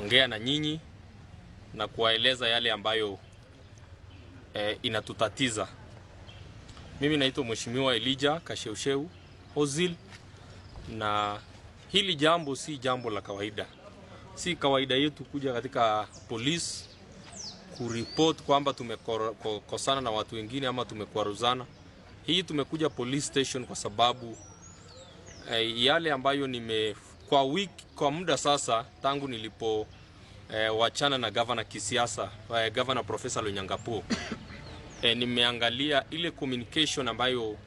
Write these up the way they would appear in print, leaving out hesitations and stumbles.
Kuongea na nyinyi na kuwaeleza yale ambayo inatutatiza. Mimi naitwa Mheshimiwa Elijah Kasheusheu Ozil, na hili jambo si jambo la kawaida. Si kawaida yetu kuja katika polisi kuripoti kwamba tumekosana na watu wengine ama tumekwaruzana. Hii tumekuja police station kwa sababu yale ambayo nime kwa wiki, kwa muda sasa tangu nilipo wachana na governor kisiasa, Governor Professor Lonyangapuo, nimeangalia ile communication ambayo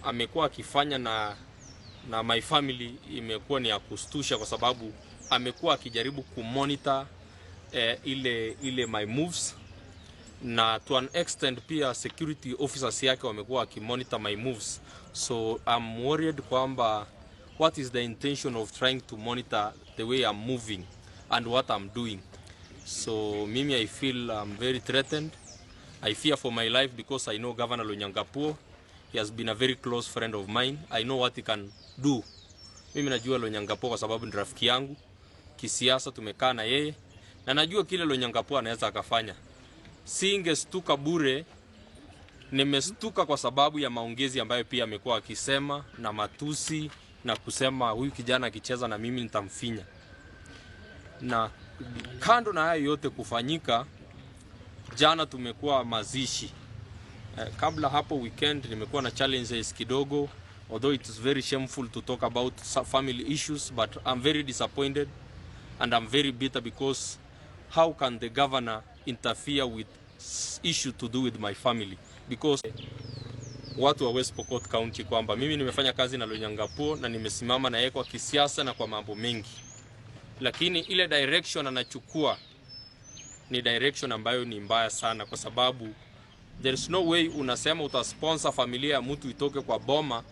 amekuwa akifanya na my family imekuwa ni ya kustusha, kwa sababu amekuwa akijaribu kumonitor ile my moves, na to an extent pia security officers yake wamekuwa wakimonitor my moves, so I'm worried kwamba what is the intention of trying to monitor the way I'm moving and what I'm doing. So mimi I feel I'm very threatened. I fear for my life because I know Governor Lonyangapuo. He has been a very close friend of mine. I know what he can do. Mimi najua Lonyangapuo kwa sababu ni rafiki yangu. Kisiasa tumekaa na yeye na najua kile Lonyangapuo anaweza akafanya. Singestuka bure, nimestuka kwa sababu ya maongezi ambayo pia amekuwa akisema na matusi na kusema huyu kijana akicheza na mimi nitamfinya. Na kando na hayo yote kufanyika, jana tumekuwa mazishi. Kabla hapo weekend nimekuwa na challenges kidogo, although it is very shameful to talk about family issues, but I'm very disappointed and I'm very bitter because how can the governor interfere with issue to do with my family? Because watu wa West Pokot County kwamba mimi nimefanya kazi na Lonyangapuo na nimesimama na yeye kwa kisiasa na kwa mambo mengi, lakini ile direction anachukua ni direction ambayo ni mbaya sana, kwa sababu there is no way unasema utasponsor familia ya mtu itoke kwa boma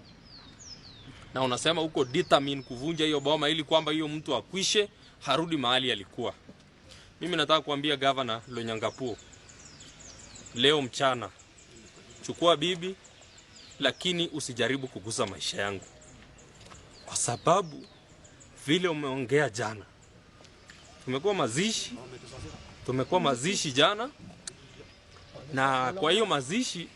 na unasema uko determined kuvunja hiyo boma ili kwamba hiyo mtu akwishe harudi mahali alikuwa. Mimi nataka kuambia Governor Lonyangapuo leo mchana, chukua bibi, lakini usijaribu kugusa maisha yangu, kwa sababu vile umeongea jana, tumekuwa mazishi jana, na kwa hiyo mazishi,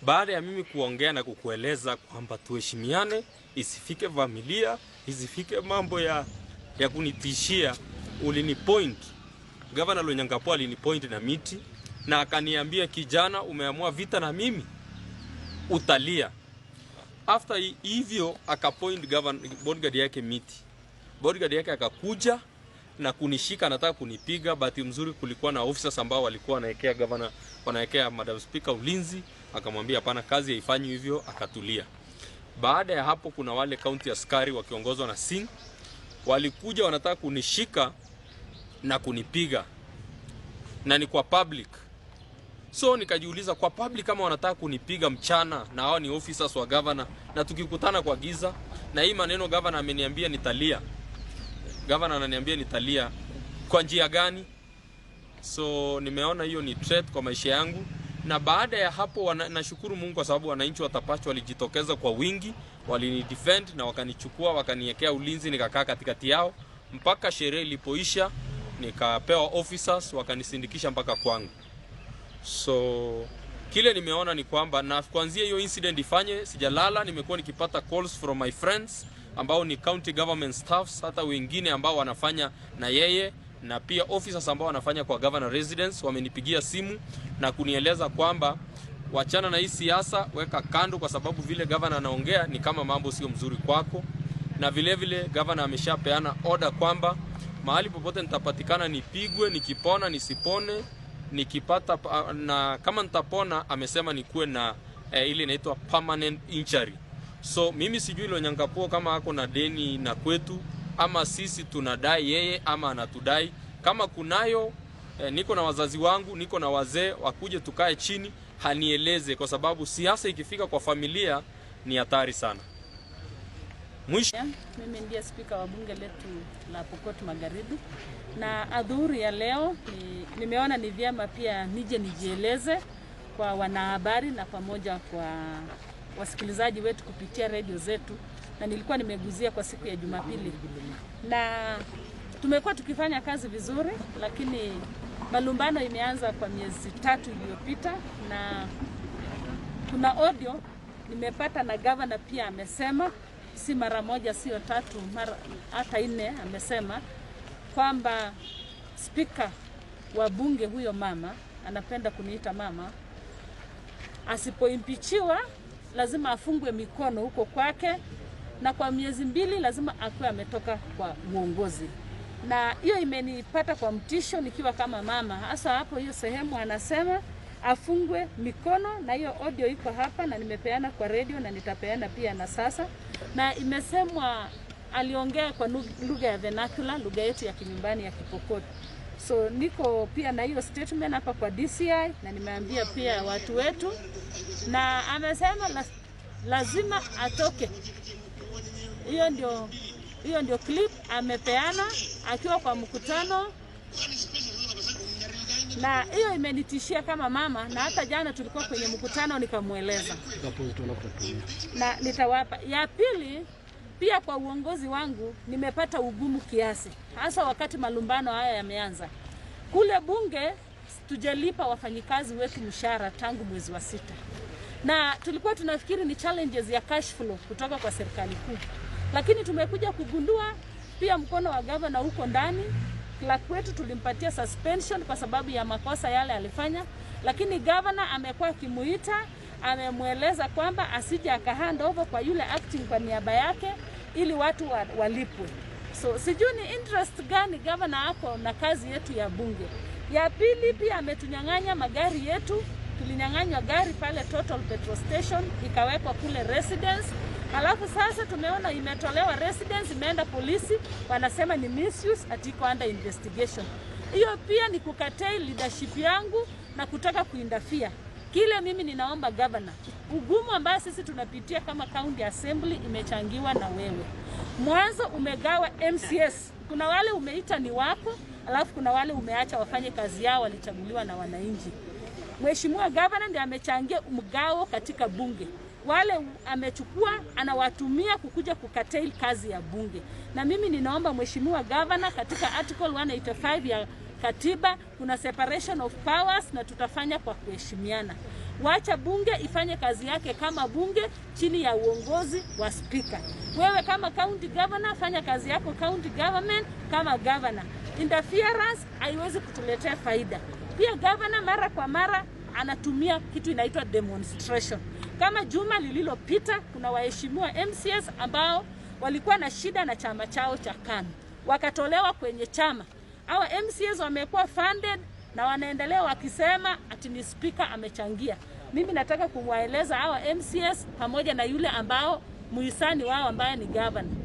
baada ya mimi kuongea na kukueleza kwamba tuheshimiane, isifike familia, isifike mambo ya kunitishia, ulinipoint. Governor Lonyangapuo alinipoint na miti na akaniambia, "Kijana, umeamua vita na mimi, utalia." After hivyo akapoint governor, bodyguard yake miti. Bodyguard yake akakuja na kunishika, anataka kunipiga. Bahati mzuri kulikuwa na officers ambao walikuwa wanaekea governor, wanaekea Madam Speaker ulinzi, akamwambia hapana, kazi haifanywi hivyo, akatulia. Baada ya hapo, kuna wale county askari wakiongozwa na Singh walikuja wanataka kunishika na kunipiga, na ni kwa public. So nikajiuliza, kwa public kama wanataka kunipiga mchana na hao ni officers wa governor, na tukikutana kwa giza, na hii maneno governor ameniambia nitalia, governor ananiambia nitalia kwa njia gani? So nimeona hiyo ni threat kwa maisha yangu, na baada ya hapo nashukuru Mungu kwa sababu wananchi wa Tapach walijitokeza kwa wingi, walinidefend na wakanichukua wakaniwekea ulinzi, nikakaa katikati yao mpaka sherehe ilipoisha, nikapewa officers wakanisindikisha mpaka kwangu. So kile nimeona ni kwamba na kuanzia hiyo incident ifanye, sijalala, nimekuwa nikipata calls from my friends ambao ni county government staffs, hata wengine ambao wanafanya na yeye na pia officers ambao wanafanya kwa governor residence wamenipigia simu na kunieleza kwamba wachana na hii siasa, weka kando, kwa sababu vile governor anaongea ni kama mambo sio mzuri kwako, na vile vile governor ameshapeana order kwamba mahali popote nitapatikana nipigwe, nikipona nisipone, nikipata na kama nitapona, amesema nikuwe na ile inaitwa permanent injury. So mimi sijui Lonyangapuo kama ako na deni na kwetu ama sisi tunadai yeye ama anatudai. Kama kunayo, niko na wazazi wangu, niko na wazee, wakuje tukae chini hanieleze, kwa sababu siasa ikifika kwa familia ni hatari sana. Mwisho. Mimi ndiye spika wa bunge letu la Pokot Magharibi, na adhuhuri ya leo nimeona ni vyema pia nije nijieleze kwa wanahabari na pamoja kwa wasikilizaji wetu kupitia redio zetu, na nilikuwa nimeguzia kwa siku ya Jumapili na Tumekuwa tukifanya kazi vizuri, lakini malumbano imeanza kwa miezi 3 iliyopita, na kuna audio nimepata na gavana pia amesema, si mara moja, sio tatu, mara hata nne, amesema kwamba spika wa bunge huyo mama anapenda kuniita mama, asipoimpichiwa lazima afungwe mikono huko kwake, na kwa miezi 2 lazima akuwe ametoka kwa uongozi. Na hiyo imenipata kwa mtisho nikiwa kama mama, hasa hapo hiyo sehemu anasema afungwe mikono, na hiyo audio iko hapa na nimepeana kwa radio na nitapeana pia na sasa. Na imesemwa aliongea kwa lugha ya vernacular, lugha yetu ya kinyumbani ya Kipokot. So niko pia na hiyo statement hapa kwa DCI na nimeambia pia watu wetu, na amesema lazima atoke. Hiyo ndio clip amepeana akiwa kwa mkutano, na hiyo imenitishia kama mama, na hata jana tulikuwa kwenye mkutano nikamueleza na nitawapa. Ya pili, pia kwa uongozi wangu nimepata ugumu kiasi, hasa wakati malumbano haya yameanza. Kule bunge tujalipa wafanyikazi wetu mshahara tangu mwezi wa 6. Na tulikuwa tunafikiri ni challenges ya cash flow kutoka kwa serikali kuu. Lakini tumekuja kugundua pia mkono wa gavana huko ndani. Clerk wetu tulimpatia suspension kwa sababu ya makosa yale alifanya, lakini gavana amekuwa akimuita, amemweleza kwamba asije akahand over kwa yule acting kwa niaba yake ili watu walipwe. So sijui ni interest gani gavana ako na kazi yetu ya bunge. Ya pili, pia ametunyang'anya magari yetu. Tulinyang'anywa gari pale Total Petrol Station ikawekwa kule residence. Alafu sasa tumeona imetolewa residence imeenda polisi, wanasema ni misuse, ati iko under investigation. Hiyo pia ni kukatai leadership yangu na kutaka kuinterfere. Kile mimi ninaomba governor, ugumu ambao sisi tunapitia kama county assembly imechangiwa na wewe. Mwanzo umegawa MCS, kuna wale umeita ni wako, alafu kuna wale umeacha wafanye kazi yao walichaguliwa na wananchi. Mheshimiwa governor ndiye amechangia mgao katika bunge. Wale amechukua anawatumia kukuja kukatel kazi ya bunge. Na mimi ninaomba Mheshimiwa governor, katika article 185 ya katiba kuna separation of powers na tutafanya kwa kuheshimiana. Wacha bunge ifanye kazi yake kama bunge chini ya uongozi wa speaker. Wewe kama county governor fanya kazi yako county government kama governor. Interference haiwezi kutuletea faida. Pia governor mara kwa mara anatumia kitu inaitwa demonstration. Kama juma lililopita kuna waheshimiwa MCS ambao walikuwa na shida na chama chao cha KANU, wakatolewa kwenye chama. Hawa MCS wamekuwa funded na wanaendelea wakisema ati ni speaker amechangia. Mimi nataka kumwaeleza hawa MCS pamoja na yule ambao muhisani wao ambaye ni governor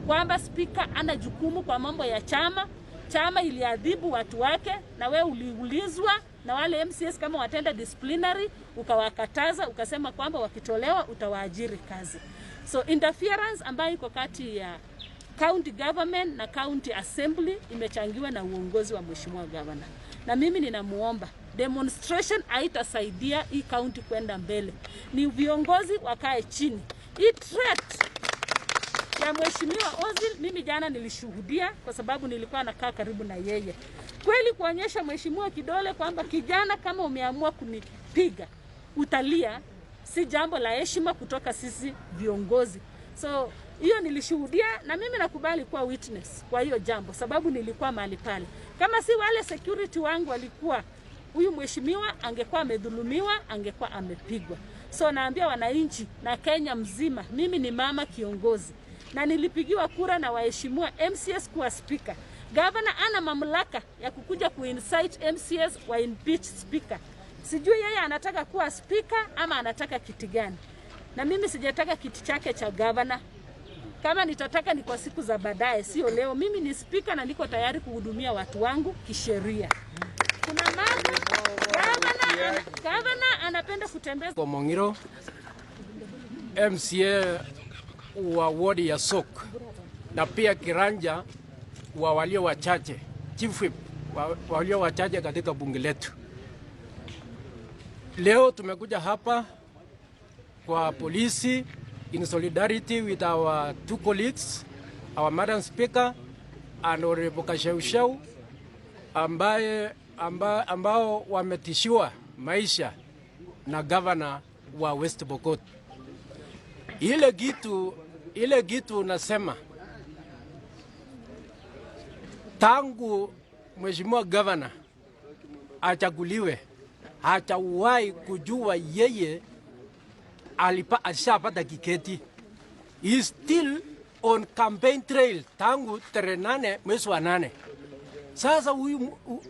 kwamba speaker ana jukumu kwa mambo ya chama. Chama iliadhibu watu wake, na wewe uliulizwa na wale MCS kama watenda disciplinary, ukawakataza, ukasema kwamba wakitolewa utawaajiri kazi. So interference ambayo iko kati ya county government na county assembly imechangiwa na uongozi wa Mheshimiwa governor. Na mimi ninamuomba, demonstration haitasaidia hii county kwenda mbele. Ni viongozi wakae chini. Hii threat ya Mheshimiwa Ozil mimi jana nilishuhudia kwa sababu nilikuwa nakaa karibu na yeye. Kweli kuonyesha mheshimiwa kidole kwamba kijana, kama umeamua kunipiga utalia, si jambo la heshima kutoka sisi viongozi. So hiyo nilishuhudia na mimi nakubali kuwa witness kwa hiyo jambo sababu nilikuwa mahali pale. Kama si wale security wangu walikuwa, huyu mheshimiwa angekuwa amedhulumiwa, angekuwa amepigwa. So naambia wananchi na Kenya mzima, mimi ni mama kiongozi na nilipigiwa kura na waheshimiwa MCS kuwa speaker. Governor ana mamlaka ya kukuja kuincite MCS wa impeach speaker. Sijui yeye anataka kuwa speaker ama anataka kiti gani. Na mimi sijataka kiti chake cha governor. Kama nitataka ni kwa siku za baadaye, sio leo. Mimi ni speaker na niko tayari kuhudumia watu wangu kisheria. Kuna mambo governor anapenda kutembeza Kwa Mongiro, MCA wa wodi ya Sok na pia kiranja wa walio wachache, chief whip wa walio wachache katika bunge letu. Leo tumekuja hapa kwa polisi in solidarity with our two colleagues, our Madam Speaker and Honorable Kasheusheu ambao wametishiwa maisha na governor wa West Pokot. Ile kitu nasema tangu Mheshimiwa governor achaguliwe hajawahi kujua yeye alishapata kiketi. He is still on campaign trail tangu tarehe 8 mwezi wa 8. Sasa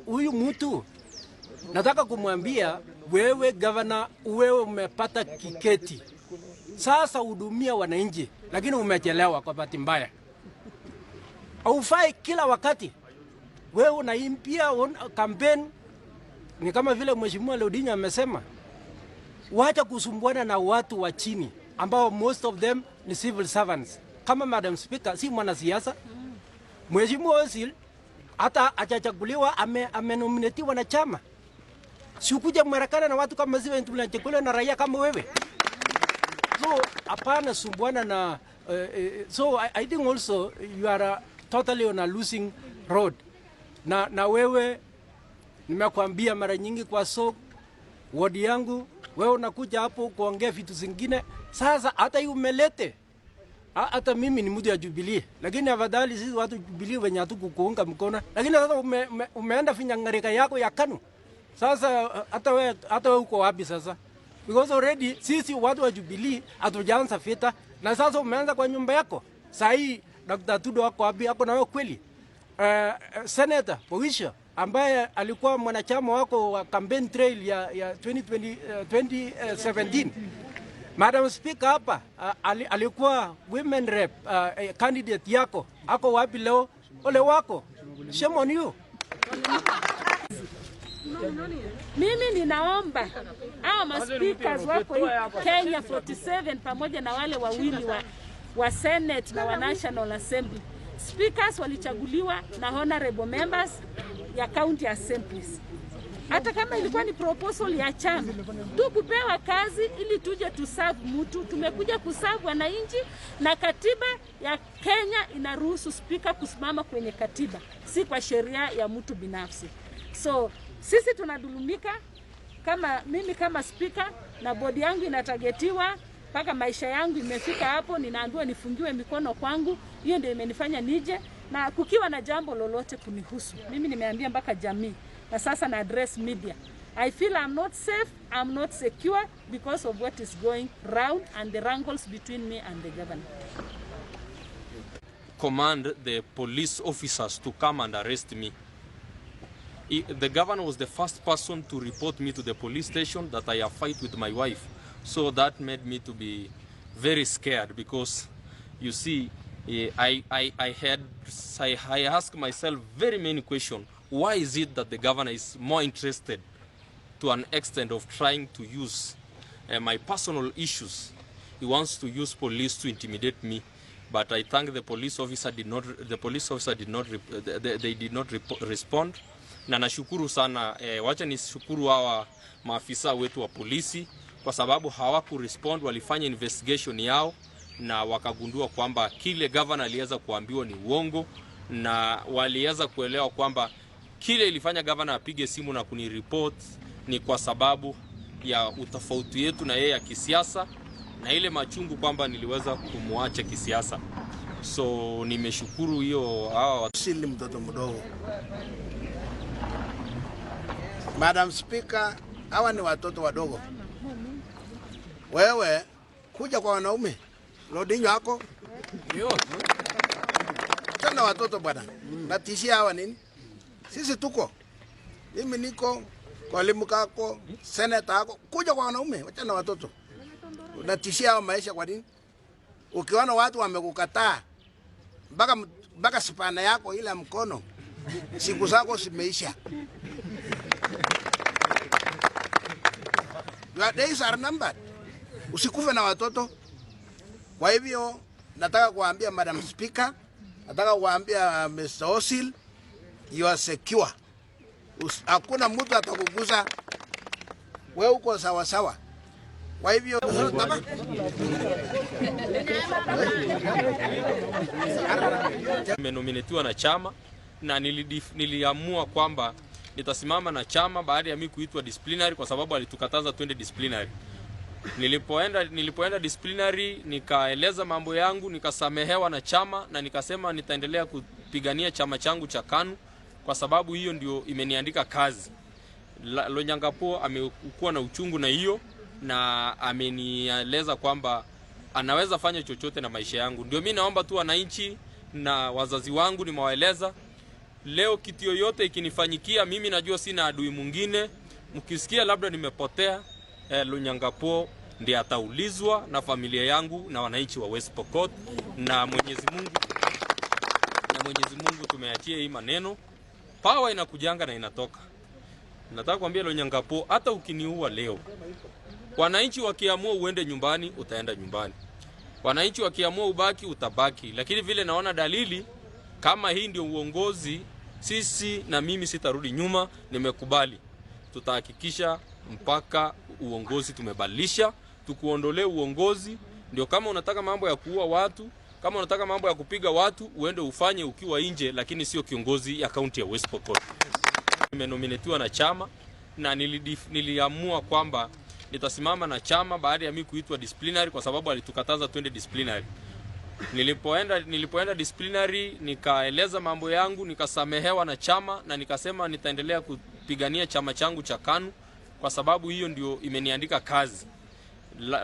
huyu mtu nataka kumwambia wewe governor, wewe umepata kiketi, sasa hudumia wananchi, lakini umechelewa kwa bahati mbaya. Haufai kila wakati wewe unaimbia on campaign. Ni kama vile Mheshimiwa Lodinga amesema, wacha kusumbuana na watu wa chini ambao most of them ni civil servants. Kama Madam Speaker si mwanasiasa. Mheshimiwa Osil hata hajachaguliwa, amenominatiwa na chama. Sikuja Marekani na watu kama zile tunachaguliwa na raia kama wewe. So hapana sumbuana na so I think also you are totally on a losing road. Na wewe nimekwambia mara nyingi kwa so wodi yangu, wewe unakuja hapo kuongea vitu zingine. Sasa hata hii umelete hata mimi ni mtu ya Jubilee, lakini afadhali sisi watu Jubilee wenye hatukukuunga mkono, lakini sasa umeenda finyangarika yako ya KANU. Sasa hata wewe uko wapi sasa? Because already sisi watu wa Jubilee hatujaanza vita, na sasa umeanza kwa nyumba yako. Saa hii Dr. Tudo ako wapi? Ako na wewe kweli? Senator Poghisio ambaye alikuwa mwanachama wako wa campaign trail ya 2020, 2017. Madam Speaker hapa alikuwa women rep candidate yako, ako wapi leo? Ole wako, shame on you. Mimi ninaomba hawa ma-speakers wako hii Kenya 47 pamoja na wale wawili wa Senate na wa National Assembly. Speakers walichaguliwa na honorable members ya county assemblies. Hata kama ilikuwa ni proposal ya chama tu kupewa kazi ili tuje tuserve mtu, tumekuja kuserve wananchi, na katiba ya Kenya inaruhusu spika kusimama kwenye katiba, si kwa sheria ya mtu binafsi. So sisi tunadhulumika kama mimi kama spika na bodi yangu inatargetiwa mpaka maisha yangu imefika hapo, ninaambiwa nifungiwe mikono kwangu. Hiyo ndio imenifanya nije, na kukiwa na jambo lolote kunihusu mimi, nimeambia mpaka jamii na sasa na address media. I feel I'm not safe, I'm not secure because of what is going round and the wrangles between me and the governor. Command the police officers to come and arrest me. The governor was the first person to report me to the police station that I have fight with my wife. So that made me to be very scared because, you see, I asked myself very many questions. Why is it that the governor is more interested to an extent of trying to use my personal issues? He wants to use police to intimidate me. But I thank the police officer did not, the police officer did not, they did not respond. Na nashukuru sana wacha nishukuru hawa maafisa wetu wa polisi kwa sababu hawakurespond, walifanya investigation yao na wakagundua kwamba kile governor aliweza kuambiwa ni uongo, na waliweza kuelewa kwamba kile ilifanya governor apige simu na kunireport ni kwa sababu ya utofauti yetu na yeye ya kisiasa na ile machungu kwamba niliweza kumwacha kisiasa. So nimeshukuru hiyo hawa Sili mtoto mdogo. Madam Speaker, hawa ni watoto wadogo. Wewe kuja kwa wanaume, Lodinyo wako tena watoto bwana, natishia hawa nini? Sisi tuko, mimi niko mwalimu kako, senator ako, kuja kwa wanaume, wacha na watoto. Unatishia hawa maisha kwa nini? Ukiona watu wamekukataa mpaka spana yako ile ya mkono, siku zako zimeisha. Your days are numbered. Usikufe na watoto. Kwa hivyo nataka kuambia Madam Speaker, nataka kuambia Mr. Osil, you are secure. Hakuna mtu atakugusa. Wewe uko sawa sawa. Kwa hivyo Nimenominatiwa na chama na niliamua kwamba nitasimama na chama baada ya mimi kuitwa disciplinary, kwa sababu alitukataza twende disciplinary. Nilipoenda disciplinary nikaeleza mambo yangu, nikasamehewa na chama na nikasema nitaendelea kupigania chama changu cha KANU kwa sababu hiyo ndio imeniandika kazi. Lonyangapuo amekuwa na uchungu na hiyo na amenieleza kwamba anaweza fanya chochote na maisha yangu. Ndio mimi naomba tu wananchi na wazazi wangu nimewaeleza, leo kitu yoyote ikinifanyikia mimi najua sina adui mwingine. Mkisikia labda nimepotea, Lonyangapuo ndiye ataulizwa na familia yangu na wananchi wa West Pokot, na Mwenyezi Mungu, na Mwenyezi Mungu tumeachia hii maneno. Power inakujanga na inatoka. Nataka kuambia Lonyangapuo, hata ukiniua leo, wananchi wakiamua uende nyumbani, utaenda nyumbani. Wananchi wakiamua ubaki, utabaki. Lakini vile naona dalili kama hii ndio uongozi, sisi na mimi sitarudi nyuma, nimekubali. Tutahakikisha mpaka uongozi tumebadilisha, tukuondolee uongozi. Ndio kama unataka mambo ya kuua watu, kama unataka mambo ya kupiga watu, uende ufanye ukiwa nje, lakini sio kiongozi ya kaunti ya West Pokot. Nimenominatiwa na chama na niliamua kwamba nitasimama na chama baada ya mimi kuitwa disciplinary, kwa sababu alitukataza twende disciplinary. Nilipoenda disciplinary nikaeleza mambo yangu, nikasamehewa na chama na nikasema nitaendelea kupigania chama changu cha KANU kwa sababu hiyo ndio imeniandika kazi.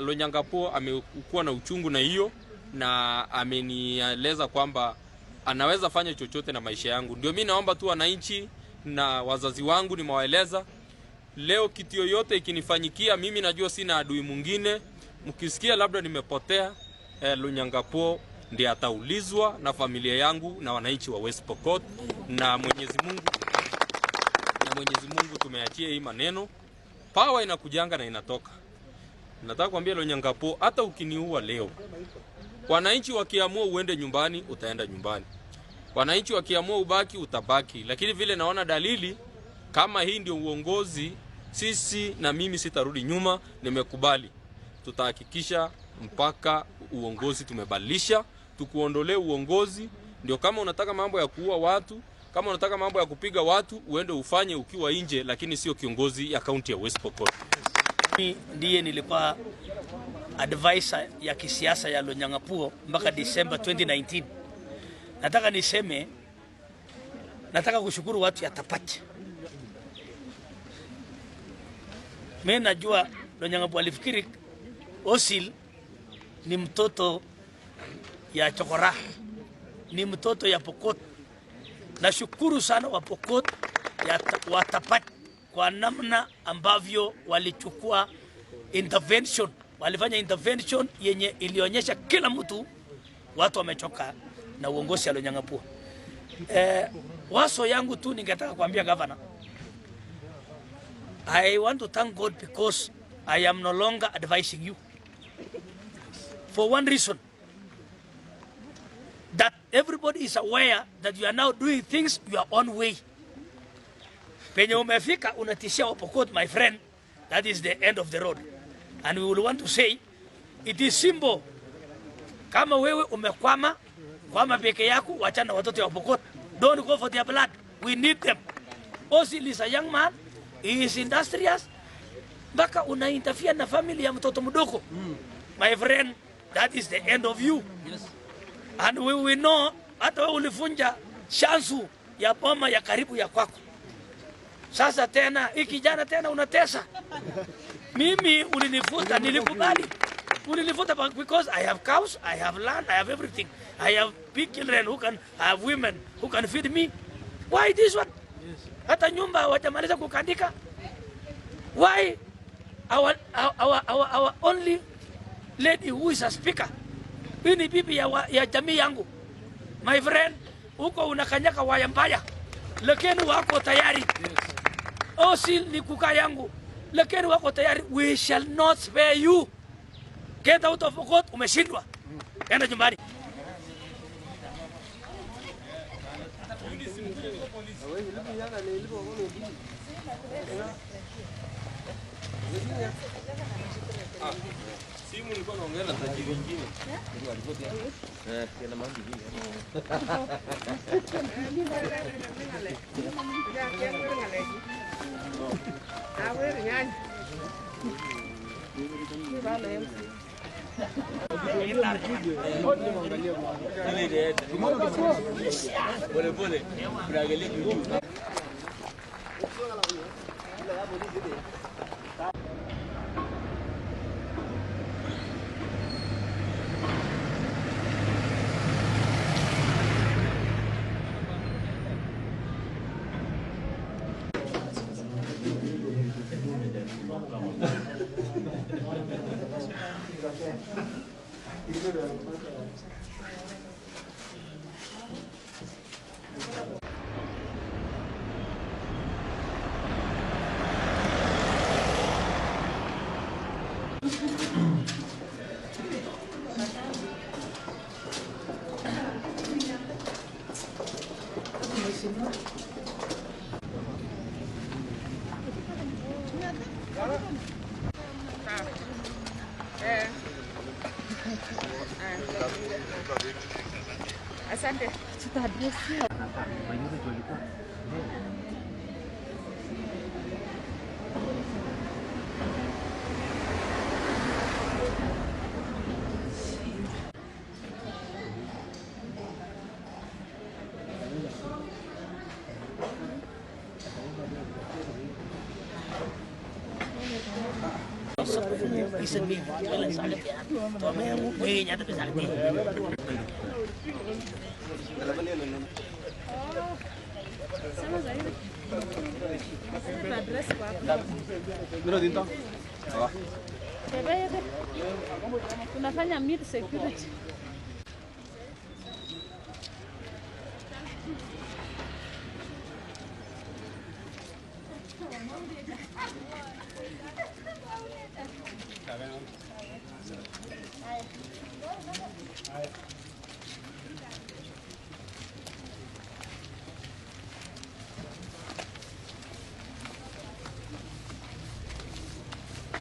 Lonyangapuo amekuwa na uchungu na hiyo na amenieleza kwamba anaweza fanya chochote na maisha yangu. Ndio mimi naomba tu wananchi na wazazi wangu nimewaeleza, leo kitu yoyote ikinifanyikia mimi najua sina adui mwingine. Mkisikia labda nimepotea, Lonyangapuo ndiye ataulizwa na familia yangu na wananchi wa West Pokot, na Mwenyezi Mungu, na Mwenyezi Mungu tumeachia hii maneno. Power inakujanga na inatoka. Nataka kuambia Lonyangapuo, hata ukiniua leo, wananchi wakiamua uende nyumbani, utaenda nyumbani. Wananchi wakiamua ubaki, utabaki. Lakini vile naona dalili kama hii ndio uongozi, sisi na mimi sitarudi nyuma, nimekubali. Tutahakikisha mpaka uongozi tumebadilisha, tukuondolee uongozi. Ndio kama unataka mambo ya kuua watu, kama unataka mambo ya kupiga watu, uende ufanye ukiwa nje, lakini sio kiongozi ya kaunti ya West Pokot. Mimi ndiye nilikuwa advisor ya kisiasa ya Lonyangapuo mpaka December 2019. Nataka niseme, nataka kushukuru watu ya Tapach. Mimi najua Lonyangapuo alifikiri Osil ni mtoto ya Chokora, ni mtoto ya Pokot. Nashukuru sana wa Pokot wa Tapach kwa namna ambavyo walichukua intervention, walifanya intervention yenye ilionyesha kila mtu watu wamechoka na uongozi wa Lonyangapuo. Waso yangu tu ningetaka kuambia governor, I want to thank God because I am no longer advising you. For one reason, that everybody is aware that you are now doing things your own way. Penye umefika unatishia Wapokot, my friend, that is the end of the road. And we will want to say, it is simple. Kama wewe umekwama, kwama peke yako, wachana watoto wa Pokot. Don't go for their blood. We need them. Osil is a young man, he is industrious. Mpaka una interfere na family ya mtoto mdogo. My friend, that is the end of you. Yes. And we will know, hata wewe ulifunja shansu ya boma ya karibu ya kwako. Sasa tena, hii kijana tena unatesa. Mimi ulinifuta, nilikubali. Ulinifuta because I have cows, I have land, I have everything. I have big children who can, I have women who can feed me. Why this one? Hata nyumba hawajamaliza kukandika. Why our only lady who is a speaker? Hii ni bibi ya jamii yangu. My friend, huko unakanyaka waya mbaya. Lakini wako tayari. Osil ni kuka yangu. Lakini wako tayari. We shall not spare you. Get out of court, umeshindwa. Enda nyumbani. Simu nilikuwa naongea na tajiri mwingine. Asante. Tunafanya mid security.